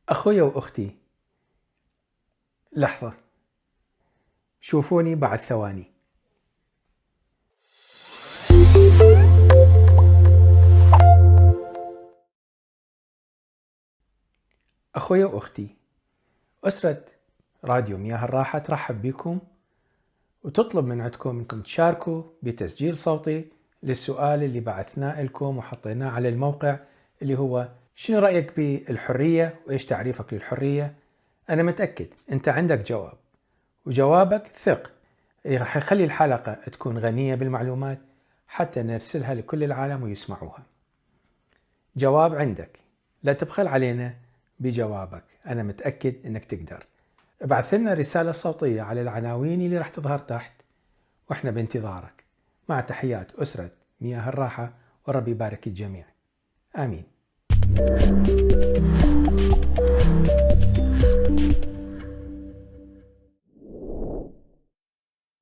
أخويا وأختي، لحظة، شوفوني بعد ثواني. أخويا وأختي، أسرة راديو مياه الراحة ترحب بكم وتطلب من عندكم أنكم تشاركوا بتسجيل صوتي للسؤال اللي بعثناه لكم وحطيناه على الموقع، اللي هو شنو رأيك بالحرية وإيش تعريفك للحرية؟ أنا متأكد أنت عندك جواب، وجوابك ثق راح يخلي الحلقة تكون غنية بالمعلومات حتى نرسلها لكل العالم ويسمعوها. جواب عندك، لا تبخل علينا بجوابك، أنا متأكد أنك تقدر. ابعث لنا رسالة صوتية على العناوين اللي راح تظهر تحت وإحنا بانتظارك. مع تحيات أسرة مياه الراحة، وربي يبارك الجميع. آمين.